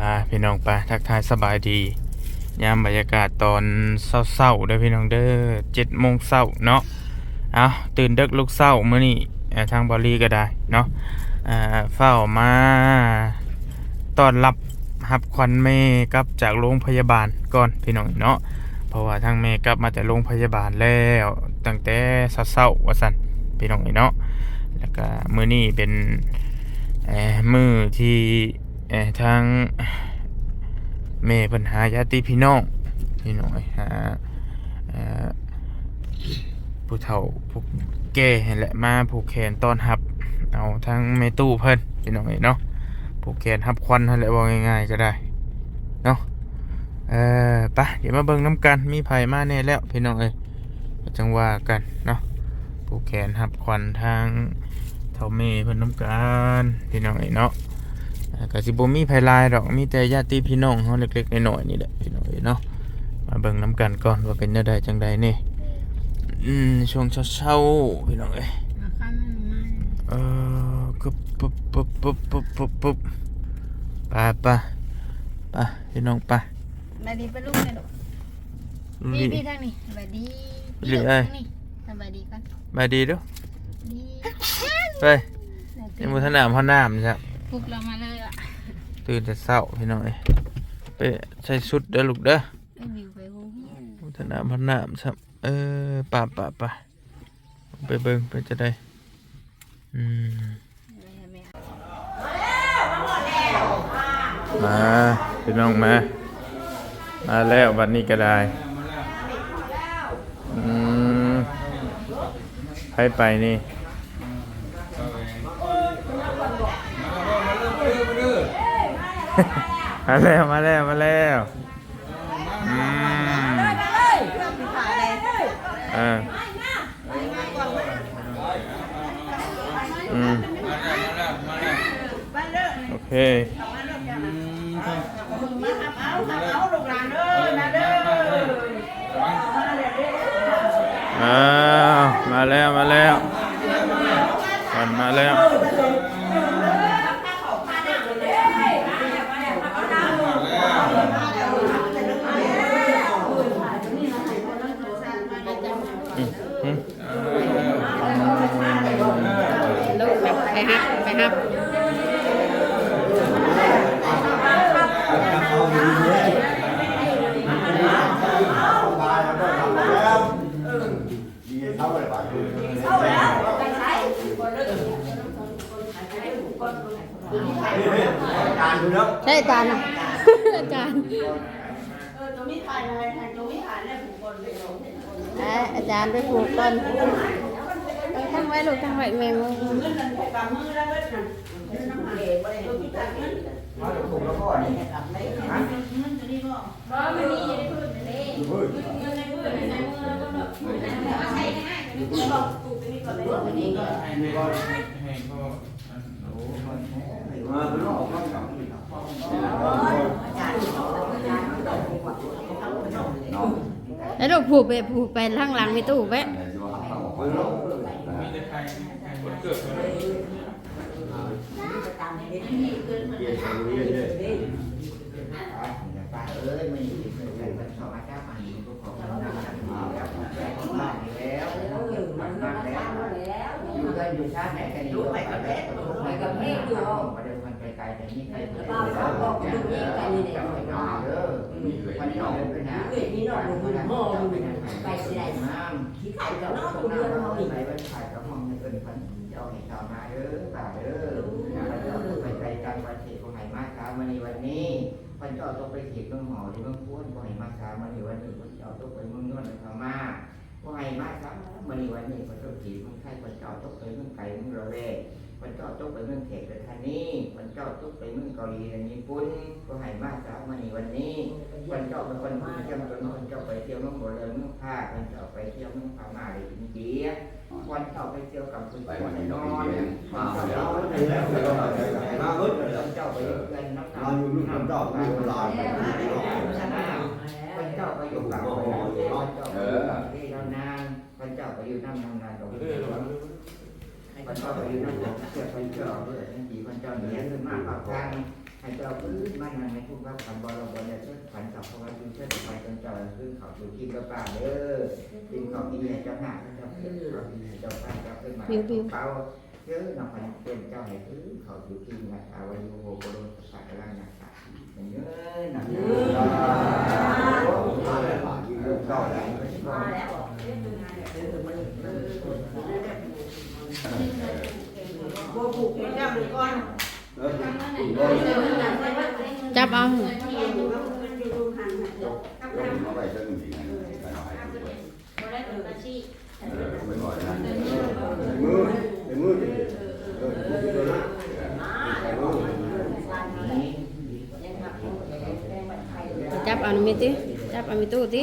ອ່າ ພີ່ນ້ອງ ໄປ ທັກທາຍສະບາຍດີ ຍາມບັນຍາກາດຕອນເຊົ້າໆ ເດີພີ່ນ້ອງເດີ ເຈັດໂມງເຊົ້າເນາະ. ເອົ້າ ຕື່ນເດິກລຸກເຊົ້າມື້ນີ້ ເອີ ທາງບ່າວລີກໍໄດ້ເນາະ ເອີ ຟ້າວມາຕ້ອນຮັບ ຮັບຂວັນແມ່ກັບຈາກໂລງພະຍາບານກ່ອນ ພີ່ນ້ອງເນາະ ເພາະວ່າທາງແມ່ກັບມາແຕ່ໂລງພະຍາບານແລ້ວ ຕັ້ງແຕ່ເຊົ້າໆ ວ່າຊັ້ນ ພີ່ນ້ອງເນາະ. ແລ້ວກະມື້ນີ້ເປັນ ເອີ ມື້ທີ່ ເອີ ທາງແມ່ເພິ່ນຫາຍາດຕິພີ່ນ້ອງ ພີ່ນ້ອງເອີຍ ຫາ ເອີ ຜູ້ເຖົ້າຜູ້ແກ່ຫັ້ນແຫຼະ ມາຜູກແຂນຕ້ອນຮັບເອົາທາງແມ່ຕູ້ເພິ່ນ ພີ່ນ້ອງເອີຍເນາະ ຜູກແຂນຮັບຂວັນຫັ້ນແຫຼະ ເວົ້າງ່າຍໆກໍໄດ້ເນາະ. ເອີ ໄປ ດຽວມາເບິ່ງນຳກັນ ມີໃຜມາແດ່ແລ້ວ ພີ່ນ້ອງເອີຍ ກໍຈັ່ງວ່າກັນເນາະ ຜູກແຂນຮັບຂວັນທາງເຖົ້າແມ່ເພິ່ນນຳກັນ ພີ່ນ້ອງເອີຍເນາະ. ອ່າ ກໍຊິບໍ່ມີໃຜຫຼາຍດອກ ມີແຕ່ຍາດຕິພີ່ນ້ອງເຮົາເລັກໆນ້ອຍໆນີ້ແຫຼະ ພີ່ນ້ອງເອີຍເນາະ. ມາເບິ່ງນຳກັນກ່ອນວ່າເປັນແນວໃດຈັ່ງໃດແດ່ ອືມ ຊ່ວງເຊົ້າໆ ພີ່ນ້ອງເອີຍ ເອີ ປຶບ ປຶບ ປຶບ ປຶບ ປຶບ ປຶບ ໄປ ໄປ ໄປ ພີ່ນ້ອງ ໄປ. ສະບາຍດີປ້າລຸງແມ່ລູກ ນີ້ ນີ້ ນີ້ທາງນີ້ ສະບາຍດີ ນີ້ ນີ້ເອີຍ ທາງນີ້ ສະບາຍດີກ່ອນ ສະບາຍດີດູ ດີ ເອີຍ ຍັງບໍ່ທັນອາບນ້ຳຊ້ຳ ປຸກລາວມາເລີຍລະ ຕື່ນແຕ່ເຊົ້າ ພີ່ນ້ອງເອີຍ ໄປໃສ່ຊຸດເດີລູກເດີ ເອີ ວິວໄປໂຮງຮຽນ ບໍ່ທັນອາບນ້ຳຊ້ຳ ເອີ ປະ ປະ ປະ ໄປເບິ່ງເປັນຈັ່ງໃດ ອືມ ມາ ພີ່ນ້ອງມາ ມາແລ້ວບັດນີ້ກໍໄດ້ ອືມ ໃຜໄປນີ້ ມາແລ້ວ ມາແລ້ວ ມາແລ້ວ ອືມ ເອີ ອືມ ໂອເຄ ອ້າວ ມາແລ້ວ ມາແລ້ວ ເພິ່ນມາແລ້ວ ອືມ ອືມ ລູກ ໄປຮັບ ໄປຮັບ ໃຊ້ຈານນະ ຈານ ເອີ ອາຈານໄປຜູກກ່ອນ ຕັ້ງໄວ້ລູກ ຕັ້ງໄວ້ ແມ່ ແລ້ວລູກຜູກໄປ ຜູກໄປທາງຫຼັງແມ່ຕູ້ໄປ ເຈົ້າໃຫ້ເຂົ້າມາເດີ ປ້າເດີ ຂ້າພະເຈົ້າຕົກໄປໄກຕ່າງປະເທດ ບໍ່ໃຫ້ມາສາມື້ນີ້ວັນນີ້ ຂ້າພະເຈົ້າຕົກໄປເຂດເມືອງຫໍ້ ທີ່ເມືອງໂພນ ບໍ່ໃຫ້ມາສາມື້ນີ້ວັນນີ້ ຂ້າພະເຈົ້າຕົກໄປເມືອງຍອນ ໃຫ້ເຂົ້າມາ ບໍ່ໃຫ້ມາສາມື້ນີ້ວັນນີ້ ຂ້າພະເຈົ້າເຂດເມືອງໄທ ຂ້າພະເຈົ້າຕົກໄປເມືອງໄກເມືອງລະແວກ ຂ້າພະເຈົ້າຕົກໄປເມືອງແຂກແລະທານີ ຂ້າພະເຈົ້າຕົກໄປເມືອງເກົາຫຼີແລະຍີ່ປຸ່ນ ບໍ່ໃຫ້ມາສາມື້ນີ້ວັນນີ້ ຂ້າພະເຈົ້າເປັນຄົນຜູ້ທຽມຕົນ ຂ້າພະເຈົ້າໄປທ່ຽວເມືອງບົວເລີນ ເມືອງພາ ຂ້າພະເຈົ້າໄປທ່ຽວເມືອງພະມ້າ ແລະອິນເດຍ ຄວນເຈົ້າໄປທ່ຽວກັບຜູ້ຊາຍນອນ ເຈົ້າໄປເຮືອນນຳ ເຈົ້າໄປຢູ່ກັບ ເຈົ້າໄປຢູ່ກັບ ເຈົ້ານານ ເຈົ້າໄປຢູ່ນຳນານ ເຈົ້າໄປຢູ່ນຳ ເຈົ້າເພື່ອນ ເຈົ້າເພື່ອນ ເພື່ອນເຈົ້າເໜືອຂຶ້ນມາພາກທາງ ໃຫ້ເຈົ້າຄືນມານັ່ງໃນພູມກັບຂັນ ບໍ່ລະບໍ່ໄດ້ເທີດ ຂັນເຈົ້າເຂົ້າໄວ້ຄືນເທີດ ໄປຈົນເຈົ້າຄືນເຂົ້າສູ່ທີ່ກັບປ່າເດີ ກິນເຂົ້າກິນແລ້ວເຈົ້າໜ້າເຈົ້າເກີດ ເຂົ້າກິນແລ້ວເຈົ້າໄປ ເຈົ້າເກີດມາເປົ່າເດີ ນຳພັນເປັນເຈົ້າໃຫ້ຄືນເຂົ້າສູ່ທີ່ ອາວາຍຸໂຫ ໂກໂລ ສະກະລັງນາຄາ ເອີ ນຳ ມາແລ້ວ ບໍ່ຜູກແຂນເຈົ້າເລີຍກ່ອນ ຈັບເອົາ ຈັບເອົານຳມີຕິ ຈັບເອົາມີຕູ້ຕິ.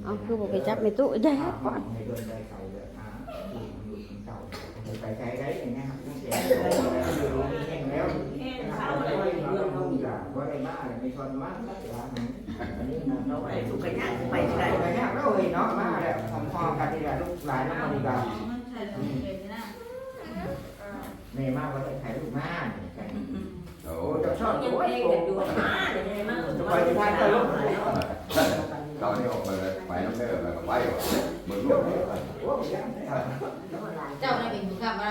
ເອົາ ຄືບໍ່ໄປຈັບແມ່ຕູ້ ແດດຮ້ອນ. ແມ່ມາບໍ່ໄດ້ໃຜລູກມານີ້ ໂອ້ ເຈົ້າຊອບ ຍັງເພກັນຢູ່ ມາແລ້ວ ມາ ໄປທີ່ທ່ານເຈົ້າລົງ ເຈົ້ານີ້ອອກໄປ ໄປນຳເດີ ແລ້ວກໍໄປວ່າ ເບິ່ງໂລດ ໂອ້ ເຈົ້ານັ້ນເປັນຜູ້ຂັບມາ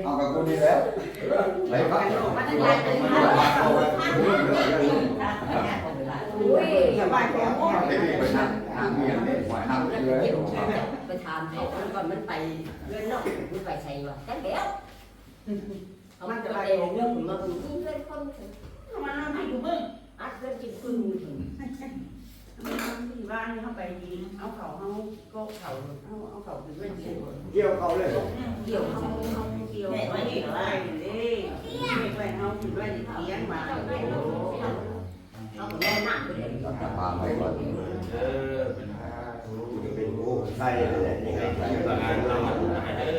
ເອົາກັບກູນີ້ແລ້ວ ໄປໄປ ມາທັງຫຼາຍ ໂອ້ຍ ຢ່າວ່າແທ້ ໄປນັ້ນ ນາງເມຍນີ້ ຫວາຍນຳເຮືອ ໄປຖາມເຂົາກ່ອນ ມັນໄປເຮືອນນອກ ມັນໄປໃສວະ ຈັກແລ້ວ. ມັນຈະໄປເລື່ອງ ມັນມີເຮືອນຄົນ ມັນນອນໃຫ້ຢູ່ເບິ່ງ ອັດເຮືອນກິນປຶ້ງຢູ່ ມັນວ່ານີ້ເຮົາໄປດີ ເອົາເຂົ້າເຮົາ ກໍເຂົ້າເຮົາ ເອົາເຂົ້າຂຶ້ນໄວ້ ກ່ຽວເຂົ້າເລີຍ ກ່ຽວເຮົາ ເຮົາກ່ຽວໄວ້ ໄວ້ເດ້ ໄວ້ເຮົາຂຶ້ນໄວ້ຕຽງວ່າ ເຮົາກໍແມ່ນນຳເດ້ ເອີ ເປັນຜູ້ໃສ່ແຫຼະ ນີ້ກໍເປັນລາວເນາະ ເອີ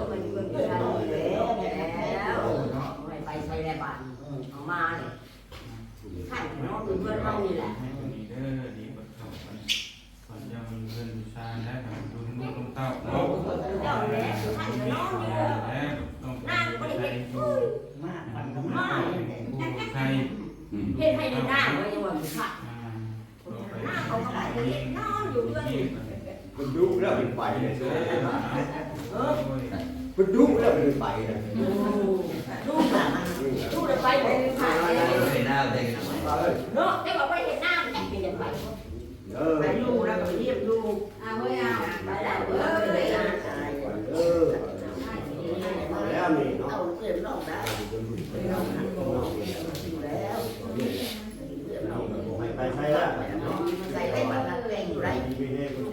ມັນເປັນຜູ້ຊາຍແລ້ວ ເນາະ ໃຫ້ໄປໃສແລ້ວບາດນີ້ ເອີ ເອົາມາເລີຍ ຄັນເນາະ ເປັນເພື່ອນເຮົານີ້ແຫຼະ ເດີ ດີເບິດເຂົາ ເຈົ້າເຮືອນຜູ້ຊາຍແລ້ວ ລຸ້ນລູກລຸ້ນເຕົ້າເນາະ ເຈົ້າແຫຼະ ຄັນເນາະ ແລ້ວຕ້ອງໄປໃສ່ຢູ່ ມາ ມາ ຜູ້ໃສ່ ເຮັດໃຫ້ໄດ້ນາ ວ່າຢ່າວ່າຜູ້ຊາຍ ອ່າ ເຂົາກໍໄປເຮັດນອນຢູ່ເຮືອນ ເພິ່ນດຸແລ້ວເພິ່ນໄປເລີຍ ເອີ ເພິ່ນດຸແລ້ວເພິ່ນໄປເລີຍ ດຸນະ ດຸແລ້ວໄປເລີຍ ເນາະ ແຕ່ວ່າໄປເຮັດນາມັນແຕ່ເປັນຫຍັງໄປ ເອີ ໄປຢູ່ແລ້ວກໍໄປຢ້ຽມຢູ່ ອ່າ ເອີ ໄປແລ້ວ ເອີ ເອີ ແລ້ວນີ້ເນາະ ເອົາເອີ ນອກໄດ້ ນອກ ນອກ ໄປໃສ່ລະ ໄປມາແປະຢູ່ໄດ໋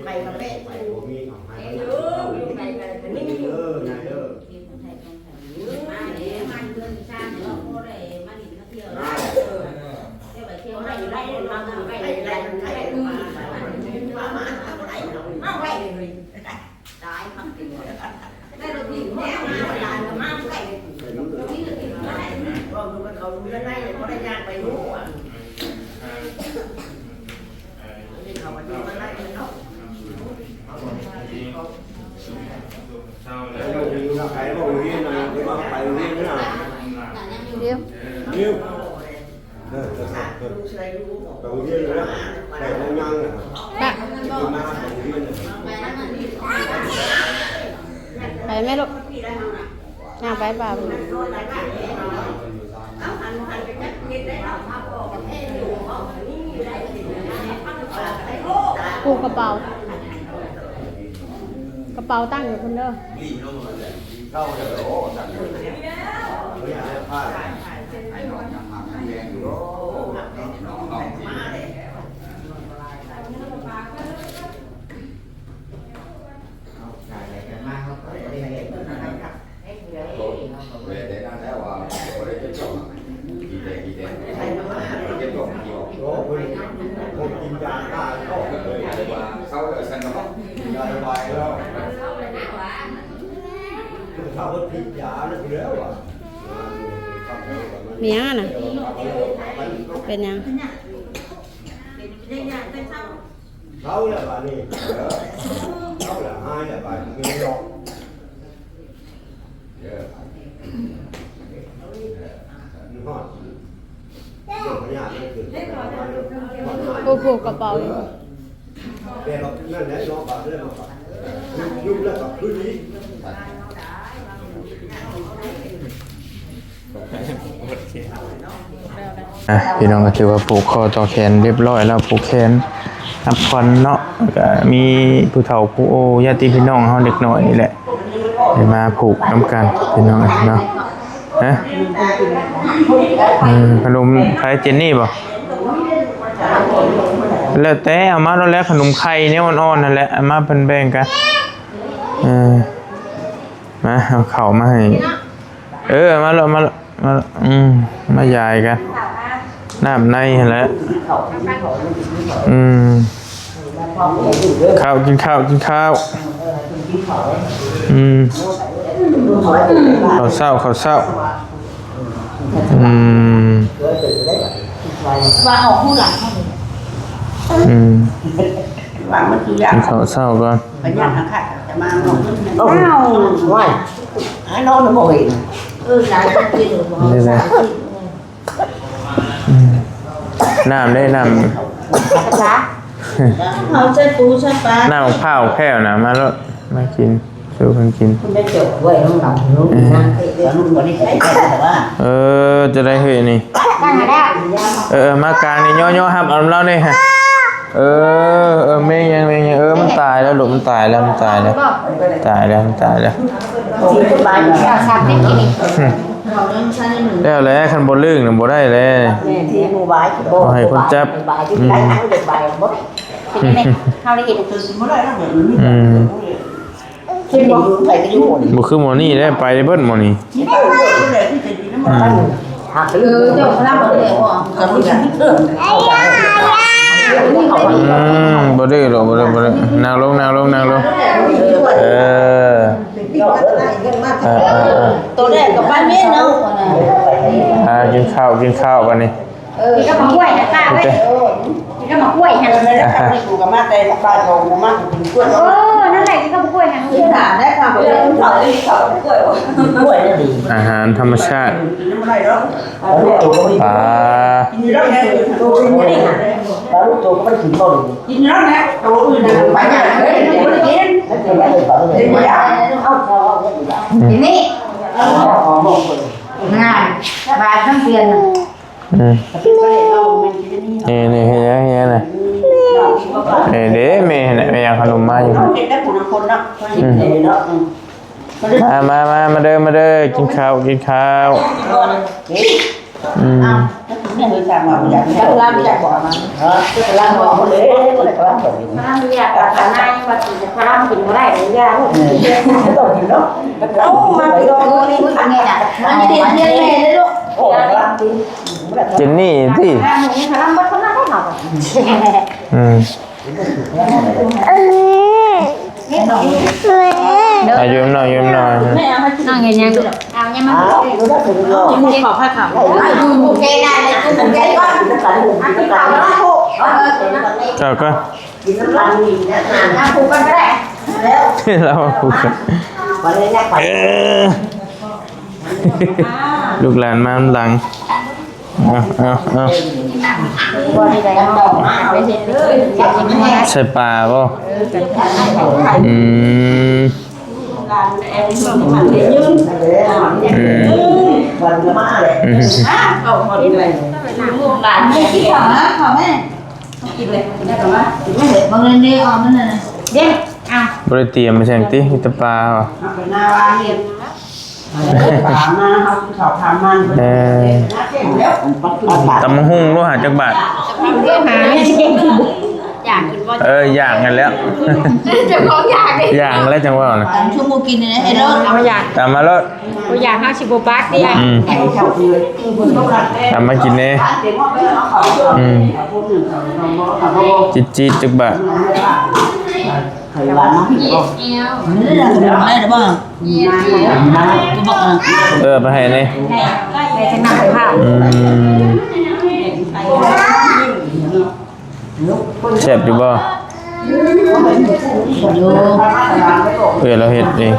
ໄປມາແປະຢູ່ ເອີ ໄປກັນນີ້ ເອີ ນາຍເດີ ມາເດ້ ມາເຮືອນຊານ ບໍ່ໄດ້ມາຫຼິ້ນມາທ່ຽວ ໄດ້ໄປທ່ຽວໄດ້ຢູ່ໄດ້ ມາໄດ້ໄດ້ ມາໄດ້ເລີຍ ຕາຍຄັກເລີຍ ໄດ້ລົດຖີບແລ້ວ ມາຫຼານກໍມາບໍ່ໄດ້ ມີລົດຖີບບໍ່ໄດ້ ເວົ້າຢູ່ກັບເຂົາຢູ່ໃນ ບໍ່ໄດ້ຍ່າງໄປຮູ້ ອັນນີ້ເຂົາກໍຢູ່ໃນເນາະ ເຈົ້າເວົ້າດີນະ ໃຜເວົ້າດີນະ ໄປເວົ້າດີນະ ດຽວ ດຽວ. ໄປໂຮງຮຽນແລ້ວ ໄປໂຮງງານແລ້ວ ໄປ ໄປແມ່ລູກ ຍ່າງໄປປ່າ ປູກກະເປົາ ກະເປົາຕັ້ງຢູ່ພຸ້ນເດີ. ໂອ້ ເພິ່ນ ເພິ່ນກິນຢາຕາຍ ເຂົາເລີຍວ່າເຊົາແລ້ວຊັ້ນເນາະ ຢາລະບາຍແລ້ວ. ມີຫຍັງຫັ້ນນະ? ເປັນຫຍັງ? ເຊົາແລ້ວບາດນີ້ ເອີ ເຊົາແລ້ວ ຫາຍແລ້ວບາດນີ້ ເປັນດອກ. ໂອ້ໂຫ ກະເປົາ ອ່ະ ພີ່ນ້ອງ ກະຖືວ່າຜູກຄໍຕໍ່ແຂນຮຽບຮ້ອຍແລ້ວ ຜູກແຂນພັກຜ່ອນເນາະ ກະມີຜູ້ເຖົ້າຜູ້ໂອ ຍາດຕິພີ່ນ້ອງເຮົາເດັກນ້ອຍນີ້ແຫຼະ ໄດ້ມາຜູກນຳກັນ ພີ່ນ້ອງເນາະ. ຮະ? ເອີ ຂະໜົມໃຜ ເຈນນີ້ບໍ? ແລ້ວແຕ່ ເອົາມາໂລດແຫຼະ ຂະໜົມໄຂ່ແນວອ່ອນໆຫັ້ນແຫຼະ ເອົາມາເພິ່ນແບ່ງກັນ. ເອີ ມາ ເອົາເຂົ້າມາໃຫ້ ເອີ ມາໂລດ ມາໂລດ ມາ ອືມ ມາຢາຍກັນ ນ້ຳໃນຫັ້ນແຫຼະ ອືມ ເຂົ້າ ກິນເຂົ້າ ກິນເຂົ້າ ອືມ ເຂົ້າເຊົ້າ ເຂົ້າເຊົ້າ ອືມ ວ່າອອກຮູ້ຫຼັງເຮົານີ້ ອືມ ວ່າມັນຊິຢາກ ກິນເຂົ້າເຊົ້າກ່ອນ ໄປຍ່າງທາງຂ້າງຈະມາເນາະ ອ້າວ ວ້າຍ ຫານອນບໍ່ເຫັນ ເອີ ຫຼາຍຄົນກິນບໍ່ ນີ້ແຫຼະ ອືມ ນ້ຳເດ້ ນ້ຳ ເຂົາໃສ່ປູໃສ່ປາ ນ້ຳໝາກພ້າວແພ້ວນະ ມາໂລດ ມາກິນ ສູ່ເພິ່ນກິນ ເອີ ຈະໄດ້ເຮີ້ຍນີ້ ເອີ ມາກາງນີ້ ຍໍໆຮັບເອົານຳລາວນີ້ ເອີ ເອີ ແມ່ນຫຍັງ ແມ່ນຫຍັງ ເອີ ມັນຕາຍແລ້ວລູກ ມັນຕາຍແລ້ວ ມັນຕາຍແລ້ວ ຕາຍແລ້ວ ມັນຕາຍແລ້ວ ແລ້ວແຫຼະ ຄັນບໍ່ລຶ້ງນະບໍ່ໄດ້ແຫຼະ ບໍ່ໃຫ້ຄົນຈັບ ອືມ ເຮົາໄດ້ເຮັດ ອືມ ບໍ່ຄືໝໍນີ້ເດ້ ໄປໄດ້ເບິດໝໍນີ້ ອືມ ອືມ ບໍ່ດື້ດອກ ບໍ່ດື້ ບໍ່ດື້ ນັ່ງລົງ ນັ່ງລົງ ນັ່ງລົງ ເອີ ເອີ ເອີ ເອີ ໂຕແລກກໍປານນີ້ເນາະ ອ່າ ກິນເຂົ້າ ກິນເຂົ້າບາດນີ້ ເອີ ກິນກັບໝາກກ້ວຍນະ ຕາເອີຍ ກິນກັບໝາກກ້ວຍຫັ້ນ ກູກໍມາແຕ່ບ້ານເຂົາ ກູມາກິນກ້ວຍ ເອີ ນັ້ນແຫຼະ ກິນກັບໝາກກ້ວຍຫັ້ນ ກິນຖານໄດ້ຄ່ະ ເອີ ກິນເຂົ້າ ກິນເຂົ້າກັບກ້ວຍ ກ້ວຍນີ້ດີ ອາຫານທຳມະຊາດ ປາ ກິນແລ້ວແຫຼະ ໂຕອື່ນບໍ່ໄດ້ກິນ ປາລູກໂຕກໍບໍ່ໄດ້ກິນບໍ່ ກິນແລ້ວແຫຼະ ໂຕອື່ນນະ ປາຫຍັງເລີຍ ບໍ່ໄດ້ກິນ ກິນບໍ່ໄດ້ ເອົາ ນີ້ ເອົາ ງານ ບາດສຳເພັນ ອືມ ນີ້ ນີ້ ເຮັດຫຍັງ ເຮັດຫຍັງນະ ນີ້ເດ້ ແມ່ຫັ້ນນະ ແມ່ຫຍັງຂະໜົມມາຢູ່ ອືມ ມາ ມາ ມາ ມາເດີ ມາເດີ ກິນເຂົ້າ ກິນເຂົ້າ ອືມ ກຳລັງຈະບອກມັນ ກຳລັງບອກເລີຍ ກຳລັງບອກ ເອົາມາ ເຈນນີ້ຕິ ອືມ ອາ ຢືມໜ້ອຍ ຢືມໜ້ອຍ ນ້ອງເຮັດຫຍັງລູກ? ເອົາຫຍັງມາ ເອົາ ກິນເຂົ້າ ພາເຂົ້າ ເຈົ້າກໍ ກິນນ້ຳກັນນີ້ນະ ນະ ນະ ຜູ້ກໍໄດ້ ແລ້ວ ລາວຜູ້ກໍ ເອີ ລູກຫຼານມານຳຫຼັງ ເອົາ ເອົາ ເອົາ ໃສ່ປາບໍ່? ອືມ ອືມ ອືມ ບໍ່ໄດ້ຕຽມມາຈັ່ງຕິ ມີແຕ່ປາ ເອີ ຕຳບັກຫຸ່ງໂລຫະຈັກບາດ? ຢາກກິນບໍ່? ເອີ ຢາກຫັ້ນແຫຼ້ວ ເຈົ້າຂອງຢາກ ຢາກແລ້ວຈັ່ງເວົ້ານະ ຕຳຊຸມບໍ່ກິນນີ້ ເຮັດໂລດ ເອົາຢາກ ຕຳມາໂລດ ບໍ່ຢາກ ເຮົາຊິບໍ່ປາກຕິ ອືມ ຕຳມາກິນແດ່ ອືມ ຈີດໆ ຈັກບາດ. ໄປຫວານມາພີ້ບໍ່? ໄດ້ແລ້ວບໍ່? ເອີ ໄປໃຫ້ແດ່. ໄດ້ຈັກນ້ຳເຂົ້າ. ອືມ ແຊບຢູ່ບໍ່? ຢູ່ ເອື້ອຍລາວເຮັດເອງ.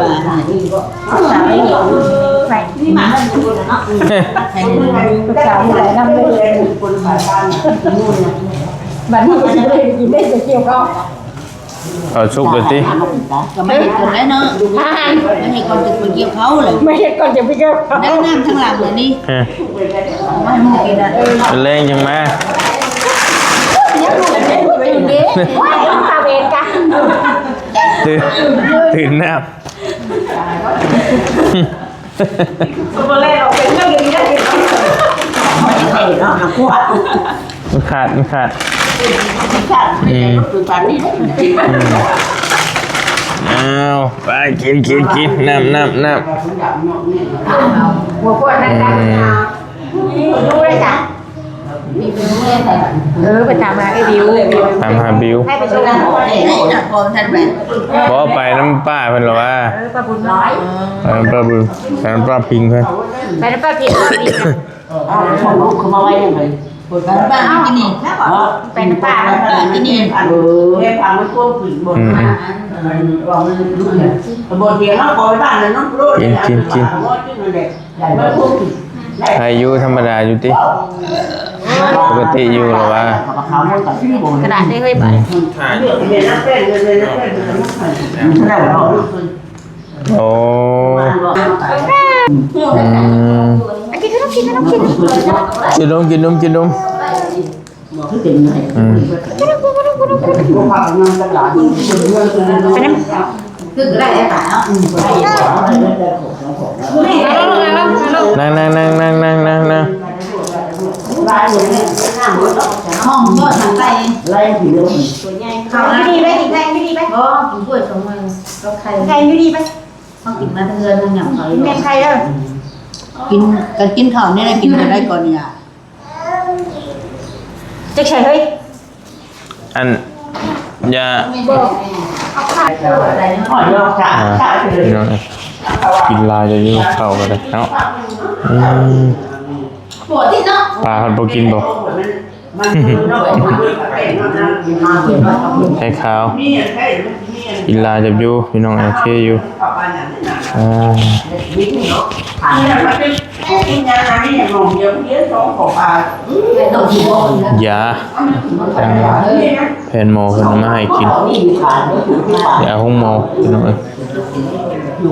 ລູກສາວຜູ້ໃດນຳເລີຍ ບັດນີ້ກໍຊິບໍ່ໄດ້ກິນໄດ້ ໄປກ່ຽວເຂົ້າ. ເຂົ້າສຸກແລ້ວຕິ? ກໍມາເຮັດກ່ອນໄດ້ເນາະ ມາເຮັດກ່ອນຈະໄປກ່ຽວເຂົ້າເລີຍ ມາເຮັດກ່ອນຈະໄປກ່ຽວເຂົ້າ ໄດ້ນ້ຳທາງຫຼັງແລ້ວນີ້. ເອີ ມາໃຫ້ໝູ່ກິນນະ ແລງຈັ່ງມາ. ໂອ້ຍ ຕາເວນກະ ຕື່ນ ຕື່ນນ້ຳ. ບໍ່ແລອອກເປັນເລື່ອງດີໄດ້ເນາະ ມັນຂາດ ມັນຂາດ. ອືມ ອືມ ອ້າວ ໄປ ກິນ ກິນ ກິນ ນ້ຳ ນ້ຳ ນ້ຳ. ອືມ ເອີ ໄປຖາມຫາໄອ້ບິວ ຖາມຫາບິວ ໃຫ້ໄປຊົມນຳ ບໍ່ ໄປນຳປ້າເພິ່ນລະວ່າ. ເອີ ປ້າບຸນ ເອີ ໄປນຳປ້າບຸນ ໄປນຳປ້າພິງເພິ່ນ ໄປນຳປ້າພິງ ປ້າພິງ. ເອີ ເອົາຂອງລູກເຂົາມາໄວ້ຍັງໄງ? ໄປນຳປ້າກິນນີ້ ໄປນຳປ້າກິນນີ້. ເອີ ແມ່ປ້າມັນກວມຂຶ້ນບໍ່ ອືມ ວ່າມັນລຸກ ບໍ່ເຖິງເຮົາຂໍໄປບ້ານນັ້ນເນາະ. ກິນ ກິນ ກິນ. ໄດ້ຢູ່ ທຳມະດາຢູ່ຕິ ປົກກະຕິຢູ່ລະວ່າ. ກະດາດໄດ້ເຮີ້ຍ ບາດ ອືມ ໂອ້ ອືມ ກິນນົມ ກິນນົມ ກິນນົມ ກິນນົມ ກິນນົມ. ອືມ ໄປນຳ ຄືໄດ້ແລ້ວຕາຍເນາະ. ນັ່ງ ນັ່ງ ນັ່ງ ນັ່ງ ນັ່ງ ນັ່ງ ນັ່ງ. ຫ້ອງບໍ່ທັນໄປ ເຂົ້າຢູ່ດີໄປ ກິນໄຂ່ຢູ່ດີໄປ ບໍ່ ກິນກ້ວຍສອງໜ່ວຍ ກັບໄຂ່ ກິນໄຂ່ຢູ່ດີໄປ. ເຮົາກິນມາເທື່ອໜຶ່ງຫຍັງເຂົາ ກິນແມ່ນໄຂ່ເດີ. ກິນ ການກິນເຂົ້ານີ້ແຫຼະ ກິນບໍ່ໄດ້ກ່ອນນີ້ລະ. ຈັກໃສ່ເຮີ້ຍ ອັນ ຢ່າ ອ່າ ພີ່ນ້ອງເອີຍ ກິນຫຼາຍແລ້ວຫິວເຂົ້າກໍໄດ້ເນາະ. ອືມ ປາເພິ່ນບໍ່ກິນບໍ່? ໄຂ່ຂາວ ກິນຫຼາຍຈັບຢູ່ ພີ່ນ້ອງ ໂອເຄຢູ່ ອ່າ ຢາ ທາງແພດໝໍເພິ່ນເອົາມາໃຫ້ກິນ ຢາໂຮງໝໍ ພີ່ນ້ອງເອີຍ. ອື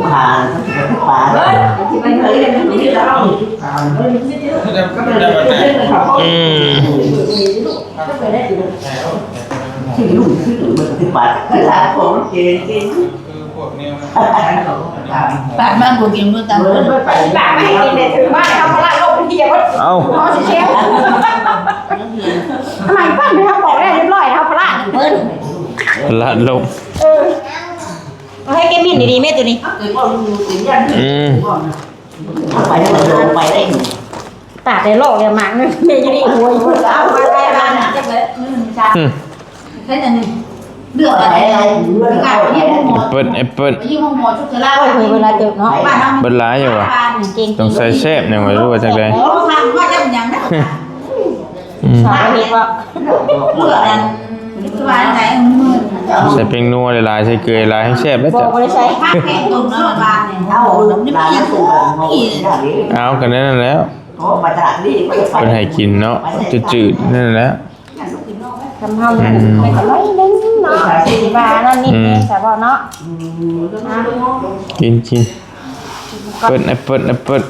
ມ ປາດມາບໍ່ກິນມື້ຕາມ ປາດມາໃຫ້ກິນແຕ່ຖືບ້ານເຮົາພະລາດໂລກເປັນເທຍເບິດ. ເອົ້າ ເຮົາຊິເຊວ ທຳໄມປັ້ນໄປເຮົາບອກແລ້ວຮຽບຮ້ອຍ ເຮົາພະລາດເບິດ ພະລາດໂລກ. ເອີ ເອົາໃຫ້ແກມິນດີໆ ແມ່ໂຕນີ້. ອືມ ໄປໄດ້ ໄປໄດ້ ຕາກໄດ້ຫຼອກແລ້ວໝາກໜຶ່ງ ແມ່ຢູ່ນີ້ ໂອ້ຍ ເອົາມາໄດ້ລະນະ ອືມ ເລືອກໄປໄດ້ ແອັບເປິ້ນ ແອັບເປິ້ນ ໂອ້ຍ ເວລາເຕີບເນາະ ເບິດຫຼາຍຢູ່ຫວາ ຕ້ອງໃສ່ແຊບແນ່ຫວາ ຫຼືວ່າຈັ່ງໃດ? ອືມ ສາວເຮັດວ່າ ໃສ່ແປ້ງນົວຫຼາຍໆ ໃສ່ເກືອຫຼາຍໆ ແຮງແຊບແລ້ວ ບໍ່ ບໍ່ໄດ້ໃສ່ ເອົາ ກໍແນວນັ້ນແຫຼະ ເພິ່ນໃຫ້ກິນເນາະ ຈືດໆ ນັ້ນແຫຼະ ທຳເຮົາ ອືມ ມັນກໍໜ້ອຍໜຶ່ງເນາະ ຊິວ່ານັ້ນນິດໜຶ່ງ ອືມ ສະເພາະເນາະ ອືມ ກິນ ກິນ ເປີດ ແອັບເປິ້ນ ແອັບເປິ້ນ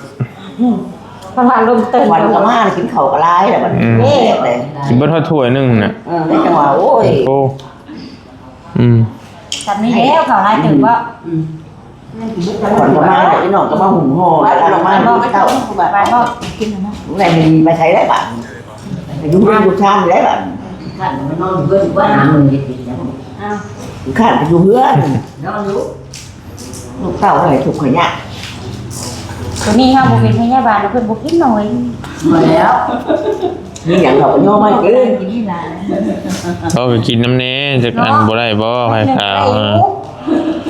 ເພາະວ່າລົມເຕີນ ຄວັນກໍມາ ກິນເຂົ້າກໍຫຼາຍແລ້ວບັດນີ້ ອືມ ເດ້ ກິນເບິດຮອດຖ້ວຍໜຶ່ງນະ ເອີ ໃນຈັງຫວະ ໂອ້ຍ ໂອ້ ອືມ ສ່ຳນີ້ແລ້ວ ເຂົ້າຫຼາຍຕື່ມບໍ່? ອືມ ຄວັນກໍມາ ພີ່ນ້ອງກໍມາຫຸ້ມຫໍ່ ແລ້ວກໍມາກິນເຂົ້າ ບາດບໍ່ ກິນນະ ແລ້ວໄປໃສແລ້ວບາດ ຢູ່ເຮືອນຢູ່ຊານແລ້ວບາດ ຂ້ານໄປນອນຢູ່ເຮືອນ ອືມ ຂ້ານໄປຢູ່ເຮືອນ ນອນຢູ່ ລູກເຕົ້າໃຫ້ທຸກຂະຍະ ໂຕນີ້ເຮົາບໍ່ເປັນພະຍາບານ ເພິ່ນບໍ່ກິນເນາະເວີຍ ບໍ່ແລ້ວ. ມີຫຍັງເຂົາກໍຍໍມາກິນ ກິນນີ້ລະ ເຂົາກໍກິນນຳແດ່ ຈັກອັນບໍ່ໄດ້ບໍ່ ໄຂ່ຂາວ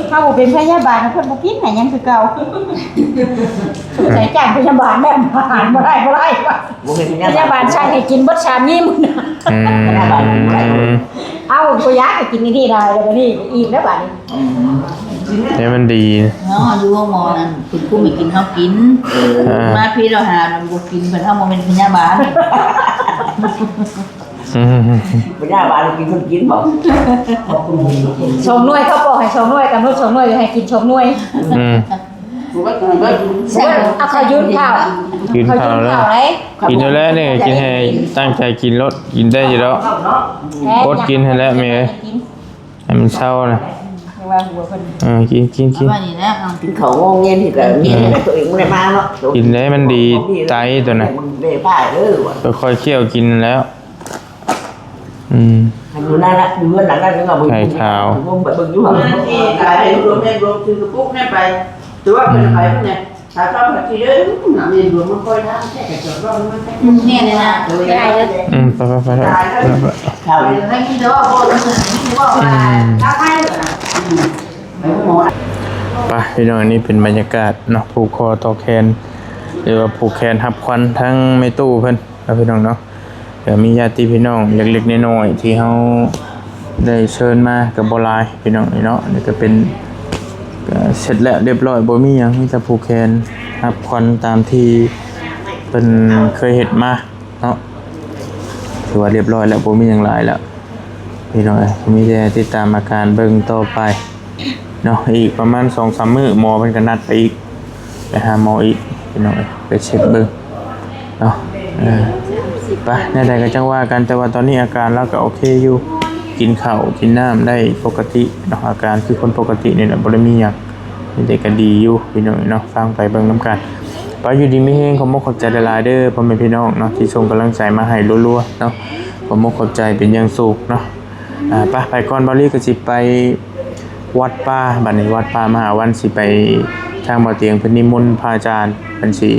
ເຮົາບໍ່ເປັນພະຍາບານ ເພິ່ນບໍ່ກິນໃຫ້ຫຍັງຄືເກົ່າ ສົງໄສຈ້າງພະຍາບານແລ້ວ ບໍ່ໄດ້ ບໍ່ໄດ້ ບໍ່ແມ່ນພະຍາບານ ພະຍາບານສັ່ງໃຫ້ກິນເບິດສາມມື້ມື້ນະ ອືມ ພະຍາບານກິນບໍ່ໄດ້ ເອົາ ບໍ່ຢາກໃຫ້ກິນນີ້ຫຼາຍ ແລ້ວບັດນີ້ອີກແລ້ວບັດນີ້ ໃຫ້ມັນດີເນາະ ຢູ່ໂຮງໝໍນັ້ນ ເພິ່ນຄຸມໃຫ້ກິນ ເຮົາກິນ ເອີ ມາພີ້ລາວຫານບໍ່ກິນ ເພິ່ນ ເຮົາບໍ່ແມ່ນພະຍາບານ ອືມ ພະຍາບານກິນເພິ່ນກິນບໍ່ ສອງໜ່ວຍ ເຂົາບອກໃຫ້ສອງໜ່ວຍ ກຳນົດສອງໜ່ວຍ ໃຫ້ກິນສອງໜ່ວຍ ອືມ ເອົາເຂົ້າຍື່ນເຂົ້າ ຍື່ນເຂົ້າແລ້ວ ເຂົ້າຍື່ນເຂົ້າໄດ໋ ກິນຢູ່ແລ້ວນີ້ ກິນໃຫ້ຕັ້ງໃຈກິນໂລດ ກິນໄດ້ຢູ່ດອກ ແມ່ນ ອົດກິນຫັ້ນແຫຼະແມ່ ໃຫ້ມັນເຊົານະ ເອີ ກິນ ກິນ ກິນ ກິນເຂົ້າໂຮງຮຽນນີ້ກໍມີ ເອີ ຕົວເອງບໍ່ໄດ້ມາເນາະ ກິນໄດ້ມັນດີໄຕຕົວນະ ຄ່ອຍໆ ຄຽວກິນແລ້ວ ອືມ ຢູ່ນັ້ນລະ ຢູ່ເຮືອນຫຼັງນັ້ນ ໄຂ່ຂາວ ໄປເບິ່ງຢູ່ ໄປລົມແມ່ນລົມ ຖືກະປຸກແມ່ນໄປ ແຕ່ວ່າເພິ່ນໄປພຸ້ນແຫຼະ ຖ້າເຈົ້າໄປທີ່ເດີ ນ້ຳເຢັນຫຼວງມັນຄ່ອຍທາງແທ້ ຈອດລອດມັນແທ້ ແມ່ນແຫຼະນະ ໄດ້ເດີ ອືມ ໄປໆໆ ໄປ ໄດ້ມີແຕ່ວ່າບໍ່ ມີແຕ່ວ່າ ອືມ ລາວໄປ ອືມ ໄປ ພີ່ນ້ອງ ອັນນີ້ເປັນບັນຍາກາດເນາະ ຜູກຄໍຕໍ່ແຂນ ຫຼືວ່າຜູກແຂນຮັບຂວັນທາງແມ່ຕູ້ເພິ່ນເນາະ ພີ່ນ້ອງເນາະ. ກໍມີຍາດຕິພີ່ນ້ອງເລັກໆນ້ອຍໆ ທີ່ເຮົາໄດ້ເຊີນມາກໍບໍ່ຫຼາຍພີ່ນ້ອງເອີຍເນາະ. ນີ້ກໍເປັນ ກໍເສັດແລ້ວຮຽບຮ້ອຍ ບໍ່ມີຫຍັງ ມີແຕ່ຜູກແຂນຮັບຂວັນຕາມທີ່ເພິ່ນເຄີຍເຮັດມາເນາະ. ຖືວ່າຮຽບຮ້ອຍແລ້ວ ບໍ່ມີຫຍັງຫຼາຍແລ້ວພີ່ນ້ອງເອີຍ. ມີແຕ່ຕິດຕາມອາການເບິ່ງຕໍ່ໄປ ເນາະ ອີກປະມານສອງສາມມື້ ໝໍເພິ່ນກໍນັດໄປອີກ ໄປຫາໝໍອີກພີ່ນ້ອງເອີຍ ໄປເຊັກເບິ່ງເນາະ. ເອີ ໄປ ແນວໃດກໍຈັ່ງວ່າກັນ ແຕ່ວ່າຕອນນີ້ອາການລາວກໍໂອເຄຢູ່ ກິນເຂົ້າກິນນ້ຳໄດ້ປົກກະຕິເນາະ. ອາການຄືຄົນປົກກະຕິນີ້ແຫຼະ ບໍ່ໄດ້ມີຫຍັງ ມີແຕ່ກໍດີຢູ່ພີ່ນ້ອງເນາະ. ຟັງໄປເບິ່ງນຳກັນ ໄປ ຢູ່ດີມີແຮງ. ຂອບມຸກຂອບໃຈຫຼາຍໆເດີ ພໍ່ແມ່ພີ່ນ້ອງເນາະ ທີ່ສົ່ງກຳລັງໃຈມາໃຫ້ລັວໆເນາະ. ຂອບມຸກຂອບໃຈເປັນຢ່າງສູງເນາະ. ອ່າ ໄປ ໄປກ່ອນ ບ່າວລີກໍຊິໄປວັດປ່າ. ບັດນີ້ວັດປ່າມະຫາວັນ ຊິໄປ ທາງບ່າວຕຽງເພິ່ນນິມົນພະອາຈານ ເພິ່ນຊິ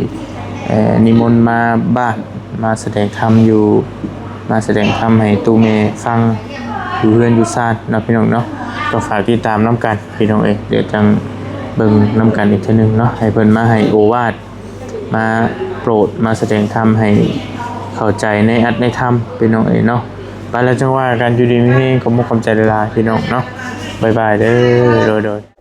ເອີ ນິມົນມາບ້ານ ມາສະແດງທຳຢູ່ ມາສະແດງທຳໃຫ້ຕູ້ແມ່ຟັງ ຢູ່ເຮືອນຢູ່ຊານເນາະ ພີ່ນ້ອງເນາະ. ກໍຝາກຕິດຕາມນຳກັນພີ່ນ້ອງເອີຍ ດຽວຈັ່ງເບິ່ງນຳກັນອີກເທື່ອໜຶ່ງເນາະ ໃຫ້ເພິ່ນມາໃຫ້ໂອວາດ ມາໂປດ ມາສະແດງທຳໃຫ້ເຂົ້າໃຈໃນອັດໃນທຳພີ່ນ້ອງເອີຍເນາະ. ໄປ ແລ້ວຈັ່ງວ່າກັນ ຢູ່ດີມີແຮງ. ຂອບມຸກຂອບໃຈຫຼາຍໆພີ່ນ້ອງເນາະ. ບາຍບາຍເດີ ໂດຍໆ.